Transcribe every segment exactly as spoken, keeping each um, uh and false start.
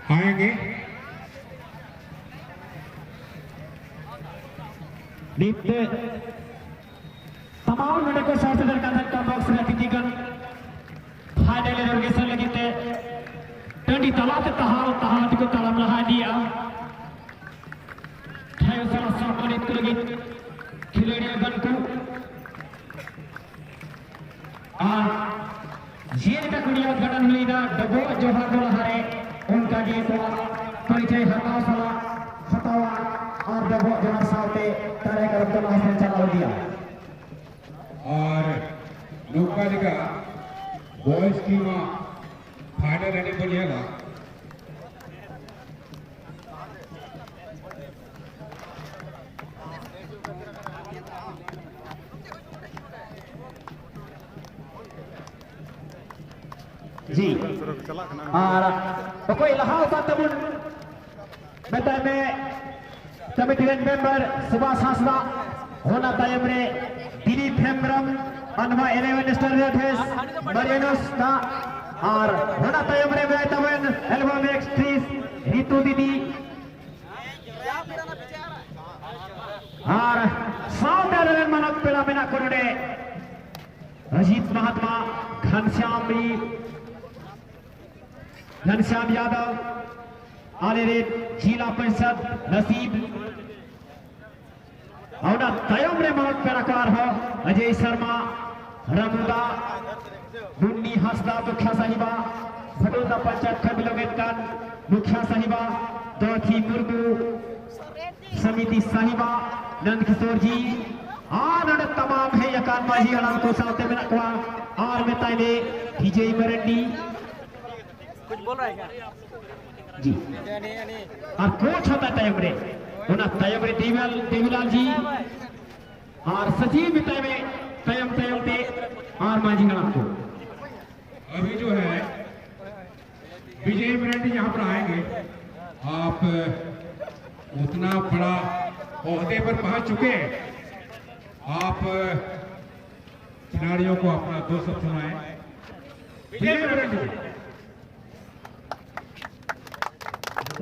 ᱟᱭᱮᱸᱜᱮ᱾ ᱱᱤᱛ ᱛᱮ ᱛᱟᱢᱟᱢ ᱱᱚᱰᱮ ᱠᱚ ᱥᱮᱴᱮᱨ ᱠᱟᱱ ᱛᱟᱦᱮᱸ ᱠᱟᱱ ᱵᱚᱠᱥ ᱨᱮ ᱛᱤᱸᱜᱤ ᱠᱟᱱ ᱯᱷᱟᱭᱱᱮᱞ ᱨᱮ ᱚᱨᱜᱮᱥᱚᱱ ᱞᱟᱹᱜᱤᱫ ᱛᱮ ᱴᱟᱺᱰᱤ ᱛᱟᱞᱟᱛᱮ ᱛᱟᱦᱟᱣ ᱛᱟᱦᱟᱣ ᱛᱮᱠᱚ ᱛᱟᱲᱟᱢ ᱞᱟᱦᱟ ᱤᱫᱤᱭᱮᱜᱼᱟ᱾ ᱴᱷᱟᱭᱚ ᱥᱟᱞᱟᱜ ᱥᱚᱱᱢᱟᱱᱤᱛ ᱠᱚ ᱞᱟᱹᱜᱤᱫ ᱠᱷᱮᱞᱳᱰᱤᱭᱟᱹ ᱜᱟᱱ ᱠᱚ ᱟᱨ ᱡᱮᱞᱮᱠᱟ ᱠᱚ ᱱᱤᱭᱚᱢ ᱜᱷᱚᱴᱚᱱ ᱞᱟᱹᱭᱫᱟ, ᱰᱚᱵᱚᱜ ᱡᱚᱦᱟᱨ ᱫᱚ ᱞᱟᱦᱟᱨᱮ, ᱚᱱᱠᱟ ᱜᱮ ᱠᱚᱣᱟᱜ ᱯᱚᱨᱤᱪᱚᱭ ᱦᱟᱛᱟᱣ ᱥᱟᱞᱟᱜ ᱦᱟᱛᱟᱣᱟ ᱟᱨ ᱰᱚᱵᱚᱜ ᱡᱚᱦᱟᱨ ᱥᱟᱶᱛᱮ ᱠᱟᱨᱭᱚᱠᱨᱚᱢ ᱫᱚ ᱞᱟᱦᱟ ᱥᱮᱫ ᱪᱟᱞᱟᱣ ᱤᱫᱤᱭᱟ᱾ ᱟᱨ ᱱᱚᱝᱠᱟ ᱞᱮᱠᱟ ᱵᱚᱭᱮᱥ ᱴᱤᱢ ᱟᱜ ᱯᱷᱟᱭᱱᱟᱞ ᱮᱱᱮᱡ ᱵᱚᱱ ᱧᱮᱞᱟ᱾ ᱡᱤ᱾ ᱟᱨ ᱚᱠᱚᱭ ᱞᱟᱦᱟ ᱟᱠᱟᱱ ᱛᱟᱵᱚᱱ ᱢᱮᱛᱟᱭ ᱢᱮ ᱠᱚᱢᱤᱴᱤ ᱨᱮᱱ ᱢᱮᱢᱵᱟᱨ ᱥᱩᱵᱷᱟᱥ ᱦᱟᱸᱥᱫᱟ, ᱚᱱᱟ ᱛᱟᱭᱚᱢ ᱨᱮ ᱫᱤᱞᱤᱯ ᱦᱮᱢᱵᱨᱚᱢ, ᱟᱱᱢᱟ ᱤᱞᱮᱵᱷᱮᱱ ᱥᱴᱟᱨ ᱨᱮᱰ ᱦᱮᱥ ᱢᱟᱨᱤᱭᱟᱱᱚᱥ ᱫᱟ, ᱟᱨ ᱚᱱᱟ ᱛᱟᱭᱚᱢ ᱨᱮ ᱢᱮᱱᱟᱭ ᱛᱟᱵᱚᱱ ᱮᱞᱵᱟᱢ ᱮᱠᱥᱴᱨᱤᱥ ᱨᱤᱛᱩ ᱫᱤᱫᱤ, ᱟᱨ ᱥᱟᱶᱛᱮ ᱟᱞᱮ ᱨᱮᱱ ᱢᱟᱱᱚᱛ ᱯᱮᱲᱟ ᱢᱮᱱᱟᱜ ᱠᱚ ᱱᱚᱰᱮ ᱨᱟᱡᱤᱛ ᱢᱟᱦᱟᱛᱢᱟ, ᱜᱷᱟᱱᱥᱭᱟᱢ ᱨᱤ, ᱜᱷᱟᱱᱥᱭᱟᱢ ᱭᱟᱫᱚᱵ, ᱟᱞᱮ ᱨᱮᱱ ᱡᱤᱞᱟ ᱯᱚᱨᱤᱥᱚᱫ ᱱᱟᱥᱤᱵ, ᱚᱱᱟ ᱛᱟᱭᱚᱢ ᱨᱮ ᱢᱟᱨᱟᱝ ᱯᱮᱲᱟ ᱠᱚ ᱟᱨᱦᱚᱸ ᱚᱡᱚᱭ ᱥᱚᱨᱢᱟ, ᱨᱟᱢᱩᱫᱟ, ᱢᱩᱱᱱᱤ ᱦᱟᱸᱥᱫᱟ ᱢᱩᱠᱷᱭᱟ ᱥᱟᱦᱤᱵᱟ, ᱵᱷᱟᱴᱳᱫᱟ ᱯᱚᱧᱪᱟᱭᱮᱛ ᱠᱷᱚᱱ ᱵᱤᱞᱚᱢᱮᱱ ᱠᱟᱱ ᱢᱩᱠᱷᱭᱟ ᱥᱟᱦᱤᱵᱟ, ᱫᱚᱨᱚᱛᱷᱤ ᱢᱩᱨᱢᱩ, ᱥᱚᱢᱤᱛᱤ ᱥᱟᱦᱤᱵᱟ, ᱱᱚᱱᱫ ᱠᱤᱥᱳᱨ ᱡᱤ, ᱟᱨ ᱱᱚᱰᱮ ᱛᱟᱢᱟᱢ ᱦᱮᱡ ᱟᱠᱟᱱ ᱢᱟᱹᱡᱷᱤ ᱦᱟᱲᱟᱢ ᱠᱚ ᱥᱟᱶᱛᱮ ᱢᱮᱱᱟᱜ ᱠᱚᱣᱟ, ᱟᱨ ᱢᱮᱛᱟᱭ ᱢᱮ ᱵᱤᱡᱚᱭ ᱢᱟᱨᱟᱱᱰᱤ᱾ ᱡᱤ᱾ ᱟᱨ ᱠᱳᱪ ᱦᱚᱸ ᱛᱟᱭᱚᱢ ᱨᱮ, ᱚᱱᱟ ᱛᱟᱭᱚᱢ ᱨᱮ ᱫᱮᱵᱤᱞᱟᱞ, ᱫᱮᱵᱤᱞᱟᱞ ᱡᱤ, ᱟᱨ ᱥᱟᱪᱤᱱ ᱢᱮᱛᱟᱭ ᱢᱮ ᱛᱟᱭᱚᱢ ᱛᱟᱭᱚᱢ ᱛᱮ, ᱟᱨ ᱢᱟᱹᱡᱷᱤ ᱦᱟᱲᱟᱢ ᱠᱚ᱾ अभी जो है विजय मराठी यहाँ पर आएंगे, आप उतना बड़ा ओहदे पर पहुंच चुके हैं, आप खिलाड़ियों को अपना दो शब्द सुनाएं। विजय मराठी।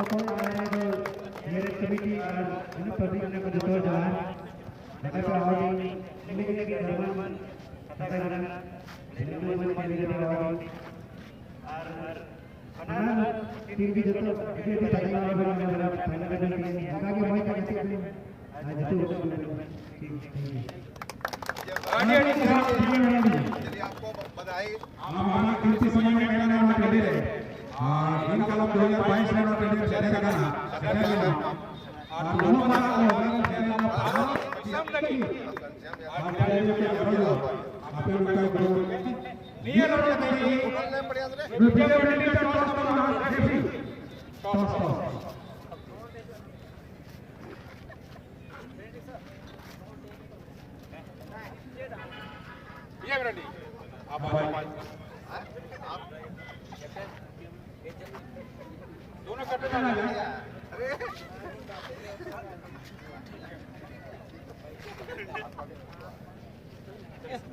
ᱠᱚ ᱟᱨ ᱫᱚ ᱡᱮᱜᱮᱛ ᱠᱚᱢᱤᱴᱤ ᱟᱨ ᱚᱱᱟ ᱯᱟᱵᱽᱞᱤᱠ ᱚᱱᱟ ᱠᱚ ᱡᱚᱛᱚ ᱦᱚᱲ ᱡᱚᱦᱟᱨ᱾ ᱱᱚᱰᱮ ᱯᱮ ᱦᱚᱲ ᱤᱧ ᱞᱟᱹᱜᱤᱫ ᱟᱹᱰᱤ ᱜᱚᱨᱵᱟᱱ ᱠᱟᱛᱷᱟ ᱠᱟᱱᱟ᱾ ᱡᱮ ᱱᱩᱱᱟᱹᱜ ᱢᱚᱡᱽ ᱠᱷᱮᱞ ᱠᱟᱛᱮ ᱦᱚᱲ ᱟᱨ ᱥᱟᱱᱟᱢ ᱴᱤᱢ ᱜᱮ ᱡᱚᱛᱚ ᱟᱹᱰᱤ ᱟᱹᱰᱤ ᱥᱟᱨᱦᱟᱣ ᱟᱵᱚᱱ ᱱᱚᱰᱮ ᱯᱷᱟᱭᱱᱟᱞ ᱨᱮ ᱚᱱᱠᱟ ᱜᱮ ᱢᱚᱡᱽ ᱛᱮ ᱜᱟᱛᱮᱜ ᱵᱤᱱ ᱟᱨ ᱡᱚᱛᱚ ᱠᱚ ᱴᱤᱢ ᱴᱤᱢ ᱟᱹᱰᱤ ᱟᱹᱰᱤ ᱥᱟᱨᱦᱟᱣ ᱴᱤᱢ ᱢᱮᱱᱟᱜ ᱞᱤᱧᱟ᱾ ᱟᱢ ᱟᱢᱟᱜ ᱠᱤᱢᱛᱤ ᱥᱚᱢᱚᱭ ᱮᱢ ᱮᱢ ᱱᱚᱣᱟ ᱴᱟᱺᱰᱤ ᱨᱮ ᱟᱨ ᱫᱤᱱ ᱠᱟᱞᱚᱢ ᱫᱩ ᱦᱟᱡᱟᱨ ᱵᱟᱭᱤᱥ ᱨᱮ ᱱᱚᱣᱟ ᱴᱟᱺᱰᱤ ᱨᱮ ᱥᱮᱴᱮᱨ ᱟᱠᱟᱱᱟ, ᱥᱮᱴᱮᱨ ᱞᱮᱱᱟ᱾ ᱟᱨ ᱱᱩᱱᱟᱹᱜ ᱢᱟᱨᱟᱝ ᱚᱵᱷᱟᱨ ᱥᱮᱴᱮᱨ ᱞᱮᱱᱟ, ᱟᱨ ᱴᱟᱺᱰᱤ ᱨᱮ ᱟᱨᱚ ᱟᱯᱮ ᱱᱚᱝᱠᱟ ᱜᱨᱩᱯ ᱱᱤᱭᱟᱹ ᱨᱚᱲ ᱠᱟᱛᱮ ᱜᱮ ᱱᱩᱭ ᱯᱤᱡᱮ ᱯᱟᱴᱤᱞ ᱴᱷᱮᱱ ᱴᱚᱥ ᱠᱚ ᱮᱢᱟ, ᱨᱮᱯᱷᱨᱤ᱾ ᱴᱚᱥ, ᱴᱚᱥ᱾ ये मेरा नहीं। आप, आप, आप। दोनों कट ना जाए।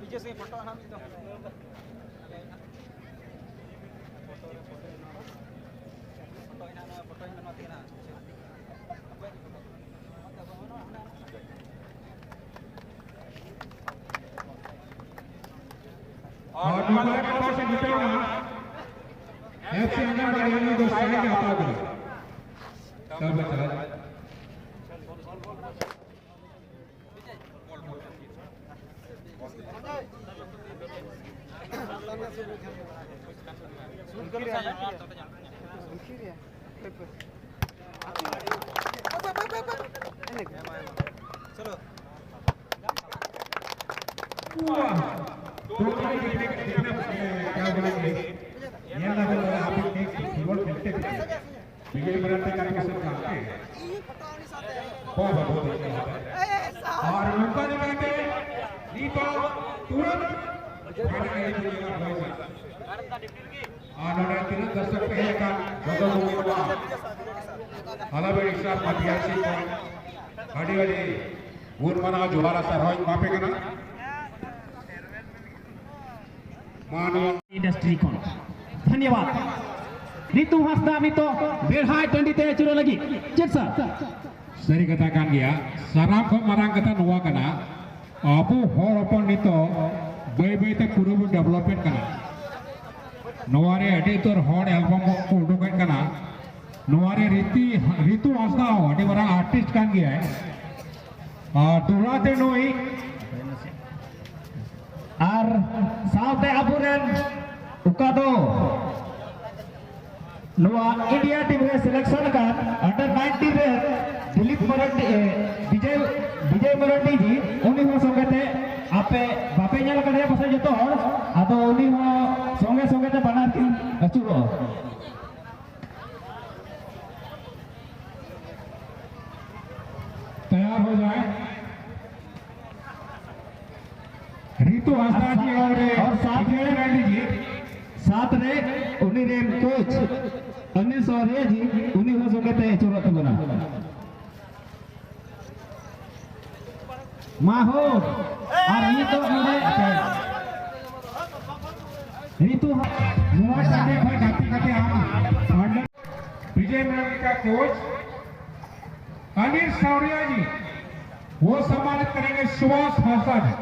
पीछे से फोटो आना मिलता। और नंबर के पास से जीतेगा एफसी आंगनबाड़ी यानी जो साइड में आता होगा। तब बता। ᱵᱤᱡᱚᱭ ᱢᱟᱨᱟᱱᱰᱤ ᱠᱟᱴᱟ ᱥᱮᱫ ᱠᱷᱚᱱ ᱟᱨ ᱱᱚᱝᱠᱟ ᱞᱮᱠᱟᱛᱮ ᱱᱤᱛᱚᱜ ᱛᱩᱨᱟᱹᱛ ᱯᱷᱟᱭᱱᱟᱞ ᱨᱮ ᱧᱮᱞᱚᱜ ᱠᱟᱱᱟ᱾ ᱟᱨ ᱱᱚᱰᱮ ᱛᱤᱱᱟᱹᱜ ᱫᱚᱨᱥᱚᱠ ᱯᱮ ᱦᱮᱡ ᱟᱠᱟᱱ ᱡᱚᱛᱚ ᱠᱚᱜᱮ ᱱᱚᱣᱟ ᱦᱟᱞᱟᱵᱮᱲ ᱥᱴᱟᱨ ᱢᱟᱯᱷᱤᱭᱟ ᱥᱮᱫ ᱠᱷᱚᱱ ᱟᱹᱰᱤ ᱟᱹᱰᱤ ᱜᱩᱱ ᱢᱟᱱᱟᱣ ᱡᱚᱦᱟᱨ ᱟᱨ ᱥᱟᱨᱦᱟᱣ ᱤᱧ ᱮᱢᱟ ᱯᱮ ᱠᱟᱱᱟ᱾ ᱢᱟ ᱱᱚᱣᱟ ᱤᱱᱰᱟᱥᱴᱨᱤ ᱠᱷᱚᱱ ᱫᱷᱚᱱᱭᱚᱵᱟᱫ᱾ ᱨᱤᱛᱩ ᱦᱟᱸᱥᱫᱟ ᱱᱤᱛᱚᱜ ᱵᱮᱲᱦᱟᱭ ᱴᱟᱺᱰᱤ ᱛᱮ ᱟᱹᱪᱩᱨᱚᱜ ᱞᱟᱹᱜᱤᱫ᱾ ᱪᱮᱫ ᱥᱟᱨ? ᱥᱟᱹᱨᱤ ᱠᱟᱛᱷᱟ ᱠᱟᱱ ᱜᱮᱭᱟ᱾ ᱥᱟᱱᱟᱢ ᱠᱷᱚᱱ ᱢᱟᱨᱟᱝ ᱠᱟᱛᱷᱟ ᱱᱚᱣᱟ ᱠᱟᱱᱟ, ᱟᱵᱚ ᱦᱚᱲ ᱦᱚᱯᱚᱱ ᱱᱤᱛᱚᱜ ᱵᱟᱹᱭ ᱵᱟᱹᱭ ᱛᱮ ᱯᱩᱨᱟᱹ ᱵᱚᱱ ᱰᱮᱵᱷᱞᱚᱯᱮᱫ ᱠᱟᱱᱟ᱾ ᱱᱚᱣᱟ ᱨᱮ ᱟᱹᱰᱤ ᱩᱛᱟᱹᱨ ᱦᱚᱲ ᱮᱞᱵᱟᱢ ᱠᱚ ᱩᱰᱩᱠᱮᱫ ᱠᱟᱱᱟ᱾ ᱱᱚᱣᱟ ᱨᱮ ᱨᱤᱛᱤ, ᱨᱤᱛᱩ ᱦᱟᱸᱥᱫᱟ ᱦᱚᱸ ᱟᱹᱰᱤ ᱢᱟᱨᱟᱝ ᱟᱨᱴᱤᱥᱴ ᱠᱟᱱ ᱜᱮᱭᱟᱭ᱾ ᱟᱨ ᱫᱚᱦᱲᱟ ᱛᱮ ᱱᱩᱭ ᱟᱨ ᱥᱟᱶᱛᱮ ᱟᱵᱚᱨᱮᱱ ᱚᱠᱟ ᱫᱚ ᱱᱚᱣᱟ ᱤᱱᱰᱤᱭᱟ ᱴᱤᱢ ᱨᱮ ᱥᱤᱞᱮᱠᱥᱚᱱ ᱟᱠᱟᱱ under nineteen ᱨᱮ ᱫᱤᱞᱤᱯ ᱢᱟᱨᱟᱱᱰᱤ, ᱮ, ᱵᱤᱡᱚᱭ, ᱵᱤᱡᱚᱭ ᱢᱟᱨᱟᱱᱰᱤ ᱡᱤ, ᱩᱱᱤ ᱦᱚᱸ ᱥᱚᱸᱜᱮ ᱛᱮ ᱟᱯᱮ ᱵᱟᱯᱮ ᱧᱮᱞ ᱟᱠᱟᱫᱮᱭᱟ ᱯᱟᱥᱮᱡ ᱡᱚᱛᱚ ᱦᱚᱲ, ᱟᱫᱚ ᱩᱱᱤ ᱦᱚᱸ ᱥᱚᱸᱜᱮ ᱥᱚᱸᱜᱮ ᱛᱮ ᱵᱟᱱᱟᱨ ᱠᱤᱱ ᱟᱹᱪᱩᱨᱚᱜᱼᱟ᱾ तैयार हो जाए। रितु हंसदा जी और और साथ में विजय माली जी। साथ रे उन्हीं रे कोच अनिल सौर्य जी, उन्हीं हो सके ते चुरत बना। माहौल और ये तो ऋतु ᱱᱚᱣᱟ ᱥᱟᱰᱮ ᱠᱷᱚᱱ ᱜᱟᱛᱮ ᱠᱟᱛᱮ ᱟᱢ ᱚᱸᱰᱮ ᱵᱤᱡᱚᱭ ᱢᱟᱨᱟᱱᱰᱤ ᱠᱟ ᱠᱳᱪ ᱚᱱᱤᱞ ᱥᱟᱣᱨᱤᱭᱟ ᱡᱤ, ᱣᱳ ᱥᱚᱢᱢᱟᱱᱤᱛ ᱠᱟᱨᱮᱸᱜᱮ ᱥᱩᱵᱷᱟᱥ ᱦᱟᱸᱥᱫᱟ ᱡᱤ᱾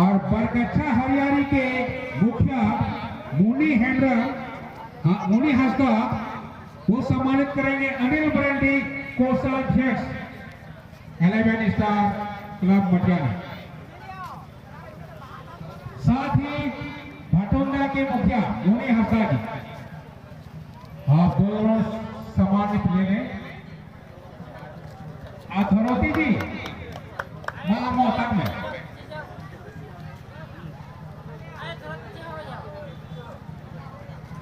और बरगच्छा हरियाली के मुखिया मुनि हेम्ब्रम, हाँ, मुनि हंसदा, वो सम्मानित करेंगे अनिल मरांडी, कोषाध्यक्ष, इलेवन स्टार क्लब मटियानी। साथ ही भटोंडा के मुखिया मुनि हंसदा जी, आप दोनों सम्मानित ले लें। अथॉरिटी जी, मां मोहतक में।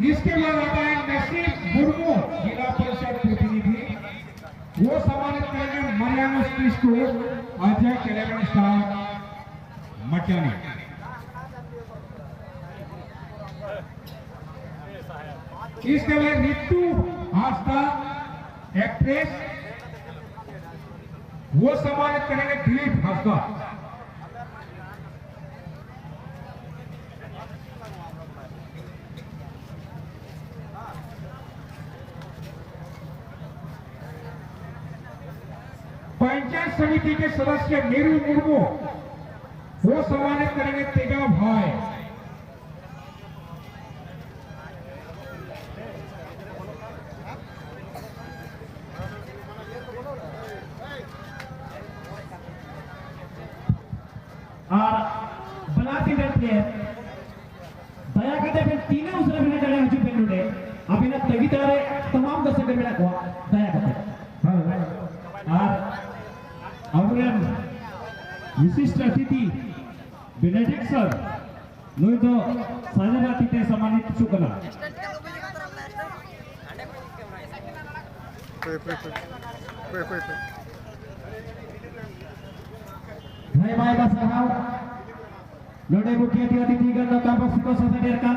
इसके बाद आता है नसीब मुर्मू, जिला परिषद प्रतिनिधि, वो सम्मानित करेंगे मरियानो क्रिस्टो, अध्यक्ष इलेवन स्टार मटियानी। इसके बाद रितु हांसदा, एक्ट्रेस, वो सम्मानित करेंगे दिलीप हांसदा। पंचायत समिति के सदस्य मीरू मुर्मू, वो सम्मानित करेंगे तेजा भाई। ᱟᱨ ᱵᱞᱚᱠ ᱞᱮᱵᱮᱞ ᱯᱞᱮᱭᱟᱨ, ᱫᱟᱭᱟ ᱠᱟᱛᱮ ᱵᱮᱱ ᱛᱤᱱᱟᱹᱜ ᱩᱥᱟᱹᱨᱟ ᱵᱮᱱ ᱦᱮᱡ ᱫᱟᱲᱮᱭᱟᱜᱼᱟ, ᱦᱤᱡᱩᱜ ᱵᱮᱱ ᱱᱚᱰᱮ᱾ ᱟᱵᱤᱱᱟᱜ ᱛᱟᱹᱜᱤ ᱛᱟᱲᱟ ᱨᱮ ᱛᱟᱢᱟᱢ ᱫᱚᱨᱥᱚᱠ ᱢᱮᱱᱟᱜ ᱠᱚᱣᱟ, ᱫᱟᱭᱟ ᱠᱟᱛᱮ᱾ ᱦᱳᱭ᱾ ᱟᱨ ᱟᱵᱚᱨᱮᱱ ᱵᱤᱥᱤᱥᱴ ᱚᱛᱤᱛᱷᱤ ᱵᱮᱱᱮᱰᱤᱠᱴ ᱥᱟᱨ, ᱱᱩᱭ ᱫᱚ ᱥᱟᱡᱟᱣ ᱟᱛᱮ ᱛᱮ ᱥᱚᱢᱢᱟᱱᱤᱛ ᱦᱚᱪᱚᱜ ᱠᱟᱱᱟ᱾ ᱦᱳᱭ, ᱦᱳᱭ, ᱦᱳᱭ᱾ ᱦᱳᱭ, ᱦᱳᱭ, ᱦᱳᱭ᱾ ᱟᱭᱢᱟ ᱟᱭᱢᱟ ᱥᱟᱨᱦᱟᱣ᱾ ᱱᱚᱰᱮ ᱢᱩᱠᱷᱤᱭᱟᱹ ᱟᱹᱛᱤ ᱟᱹᱛᱤ ᱛᱤ ᱜᱟᱱ ᱫᱚ ᱠᱟᱢᱵᱟ ᱥᱩᱠᱚ ᱥᱚ ᱥᱮᱴᱮᱨ ᱠᱟᱱ᱾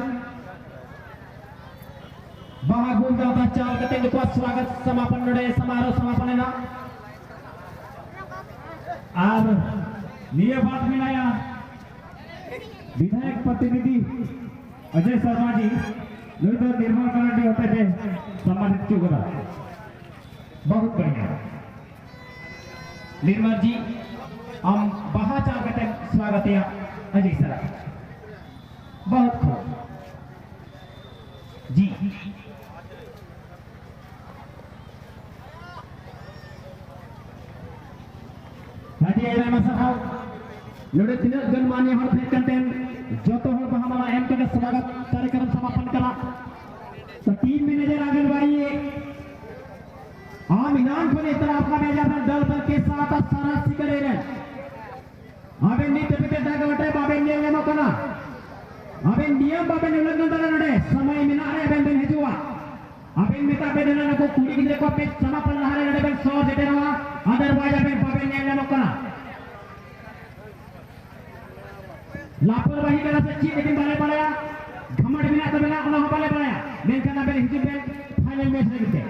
ᱵᱟᱦᱟ ᱜᱩᱞ ᱫᱟᱣ ᱫᱟ ᱪᱟᱞ ᱠᱟᱛᱮ ᱱᱩᱠᱩᱣᱟᱜ ᱥᱣᱟᱜᱚᱛ ᱥᱚᱢᱟᱯᱚᱱ ᱱᱚᱰᱮ ᱥᱚᱢᱟᱨᱳᱦ ᱥᱚᱢᱟᱯᱚᱱ ᱮᱱᱟ᱾ ᱟᱨ ᱱᱤᱭᱟᱹ ᱵᱟᱫ ᱢᱮᱱᱟᱭᱟ ᱵᱤᱫᱷᱟᱭᱚᱠ ᱯᱨᱚᱛᱤᱱᱤᱫᱷᱤ ᱚᱡᱚᱭ ᱥᱚᱨᱢᱟ ᱡᱤ, ᱱᱩᱭ ᱫᱚ ᱱᱤᱨᱢᱟᱞ ᱢᱟᱨᱟᱱᱰᱤ ᱦᱚᱛᱮᱛᱮ ᱥᱚᱢᱢᱟᱱᱤᱛ ᱦᱚᱪᱚ ᱠᱟᱫᱟ᱾ ᱵᱚᱦᱩᱛ ᱵᱟᱲᱤᱭᱟ᱾ ᱱᱤᱨᱢᱟᱞ ᱡᱤ, ᱟᱢ ᱵᱟᱦᱟ ᱪᱟᱞ ᱠᱟᱛᱮ ᱥᱣᱟᱜᱚᱛ ᱮᱭᱟ ᱟᱹᱰᱤ ᱥᱟᱨᱦᱟᱣ᱾ ᱵᱚᱦᱩᱛ ᱠᱷᱩᱵ᱾ ᱡᱤ᱾ ᱟᱹᱰᱤ ᱟᱭᱢᱟ ᱥᱟᱨᱦᱟᱣ᱾ ᱱᱚᱰᱮ ᱛᱤᱱᱟᱹᱜ ᱜᱟᱱ ᱢᱟᱱᱭᱟ ᱦᱚᱲ ᱦᱮᱡ ᱠᱟᱱ ᱛᱟᱦᱮᱸᱱ, ᱡᱚᱛᱚ ᱦᱚᱲ ᱵᱟᱦᱟ ᱢᱟᱞᱟ ᱮᱢ ᱠᱟᱛᱮ ᱥᱣᱟᱜᱚᱛ ᱠᱟᱨᱭᱚᱠᱨᱚᱢ ᱥᱚᱢᱟᱯᱚᱱ ᱠᱟᱱᱟ᱾ तो टीम मैनेजर आंगनबाड़ी, हम इनाम को इतना आपका मैनेजर अपने दल बल के साथ और सारा सिकड़े रहे। ᱟᱵᱮᱱ ᱱᱤᱛ ᱦᱟᱹᱵᱤᱡ ᱛᱮ ᱫᱟᱜ ᱜᱟᱶᱛᱟ ᱨᱮ ᱵᱟᱵᱮᱱ ᱧᱮᱞ ᱧᱟᱢᱚᱜ ᱠᱟᱱᱟ᱾ ᱟᱵᱮᱱ ᱱᱤᱭᱚᱢ ᱵᱟᱵᱮᱱ ᱩᱞᱞᱚᱝᱜᱷᱚᱱ ᱫᱟᱲᱮᱭᱟᱜᱼᱟ᱾ ᱱᱚᱰᱮ ᱥᱚᱢᱚᱭ ᱢᱮᱱᱟᱜ ᱨᱮ ᱟᱵᱮᱱ ᱵᱮᱱ ᱦᱤᱡᱩᱜᱼᱟ᱾ ᱟᱵᱮᱱ ᱢᱮᱛᱟ ᱵᱮᱱ ᱦᱟᱸᱜ ᱱᱩᱠᱩ ᱠᱩᱲᱤ ᱜᱤᱫᱽᱨᱟᱹ ᱠᱚ ᱯᱮ ᱥᱚᱢᱟᱯᱚᱱ ᱞᱟᱦᱟ ᱨᱮ ᱱᱚᱰᱮ ᱵᱮᱱ ᱥᱚᱦᱚᱨ ᱥᱮᱴᱮᱨᱚᱜᱼᱟ᱾ Otherwise ᱟᱵᱮᱱ ᱵᱟᱵᱮᱱ ᱧᱮᱞ ᱧᱟᱢᱚᱜ ᱠᱟᱱᱟ᱾ ᱞᱟᱯᱚᱨᱣᱟᱦᱤ ᱠᱟᱱᱟ ᱥᱮ ᱪᱮᱫ ᱟᱵᱮᱱ ᱵᱟᱞᱮ ᱵᱟᱲᱟᱭᱟ᱾ ᱜᱷᱟᱢᱟᱴ ᱢᱮᱱᱟᱜ ᱛᱟᱵᱮᱱᱟ ᱚᱱᱟ ᱦᱚᱸ ᱵᱟᱞᱮ ᱵᱟᱲᱟᱭᱟ᱾ ᱢᱮᱱᱠᱷᱟᱱ ᱟᱵᱮᱱ ᱦᱤᱡᱩᱜ ᱵᱮᱱ ᱯᱷᱟᱭᱱᱟᱞ ᱢᱮᱪ ᱞᱟᱹᱜᱤᱫ ᱛᱮ᱾